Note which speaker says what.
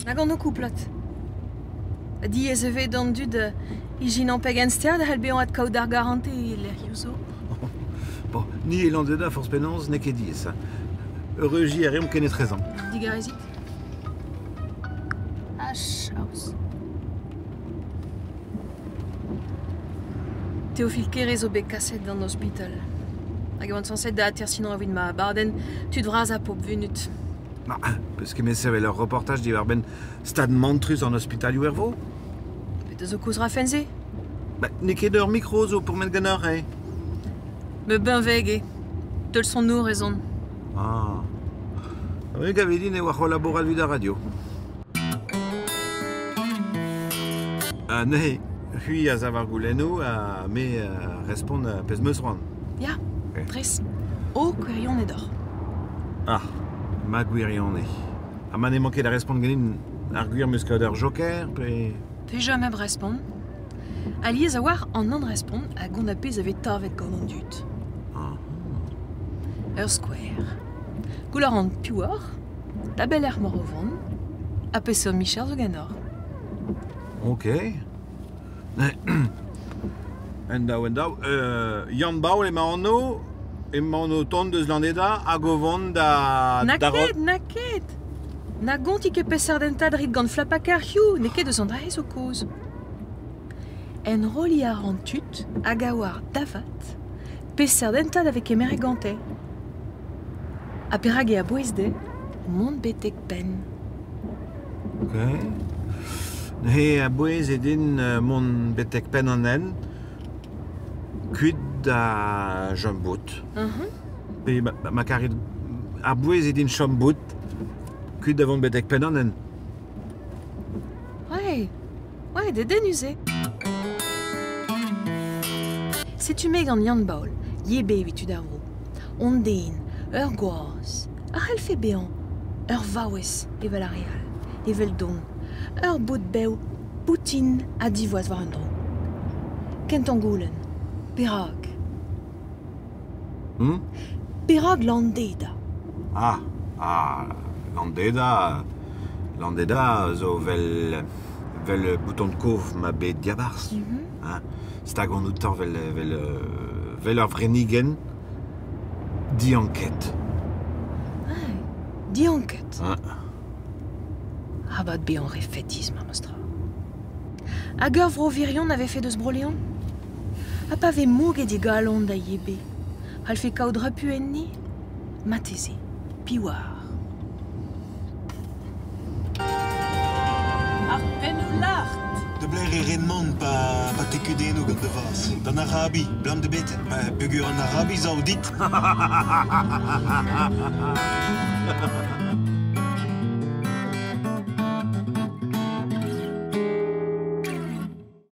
Speaker 1: Nag an ho kouplad. Diaes e vez d'an dud ijinañ pegen start a c'hell bezañ adkaout ar garantez e lec'hioù zo.
Speaker 2: Bon, ni e Landeda, forzh penaos, n'eo ket diaes. Eureujiñ a reomp kenetrezañ.
Speaker 1: Digarezit. Ha chaos. Théophile Kere zo bet kaset d'an ospital. Hag e oan sañset da atersiñ evit ma abadenn tud vras ha pobl vunut.
Speaker 2: Ma, peus ket met sevel ur reportaj diwar-benn stad mantrus an ospitalioù er vro?
Speaker 1: Petra zo kaoz 'rafen se?
Speaker 2: Ba, n'eo ket ur mikro zo pourmen ganeoc'h, eh?
Speaker 1: Me benveg eo. Teul sonour ez on.
Speaker 2: Ah. Me gave din e oa c'hoant labourat evit ar radio. Ha neuze, c'hwi a sav ar goulennoù ha me a respont pezh 'meus c'hoant.
Speaker 1: Ya, dres. Ho kwirionez doc'h.
Speaker 2: Ah, ma gwirionez. Ha ma n'emañ ket da respont ganin ar gwir 'm eus kaout ur joker pe...
Speaker 1: Pe jamais respont. Alies a-walc'h an nann-respont a gont ar pezh a vez tavet gant an dud.
Speaker 2: Ah.
Speaker 1: Ur skouer. Goull a ran piv oc'h, da belec'h emaoc'h o vont, ha peseurt micher zo ganeoc'h.
Speaker 2: Ok. Un daou, un daou. Yann Baol emañ anv, emaon o tont deus Landeda hag o vont da...
Speaker 1: Na
Speaker 2: da
Speaker 1: ket, na ket! Na gonti ket peseurt hentad rit gant flapaker Hugh, n'eo ket eus an dra-se zo kaoz. Enrolliñ a ran tud hag a oar da vat peseurt hentad a vez kemeret gante. Ha perak eo a-bouez dezhe mont betek penn.
Speaker 2: Ok. Neuze a-bouez eo din mont betek penn an hent, kuit da chom bout. Pe ma karit a-bouez eo din chom bout, kuit da vont betek penn an hent.
Speaker 1: Ouais, ouais, dedennus eo. Setu me gant Yann Baol, ivez evit tud ar vro. Hon den, ur gwaz, a c'hellfe bezañ ur vaouez evel ar re all, eveldon, ur bod bev boutin ha divoas war un dro. Kentañ goulenn, perak?
Speaker 2: Hmm?
Speaker 1: Perak Landeda?
Speaker 2: Ah, ah, Landeda, Landeda zo 'vel 'vel bouton kof ma bed diabarzh. Hein? Stag on outañ 'vel 'vel 'vel ur vrennigenn dianket.
Speaker 1: Ouais, dianket.
Speaker 2: Hein.
Speaker 1: Arabat bezañ re fetis memestra. Hag ur vro virion a vefe deus Bro-Leon? Ha pa vez mouget e galon da YB, c'hallfe kaout repu enni? Marteze, piv oar?
Speaker 3: Ar pennoù lart!
Speaker 4: Da blec'h e ren mont pa pa te kudennoù gant da vazh? D'an Arabi, 'blam da bet? Ma peogwir an Arabi 'zo dit.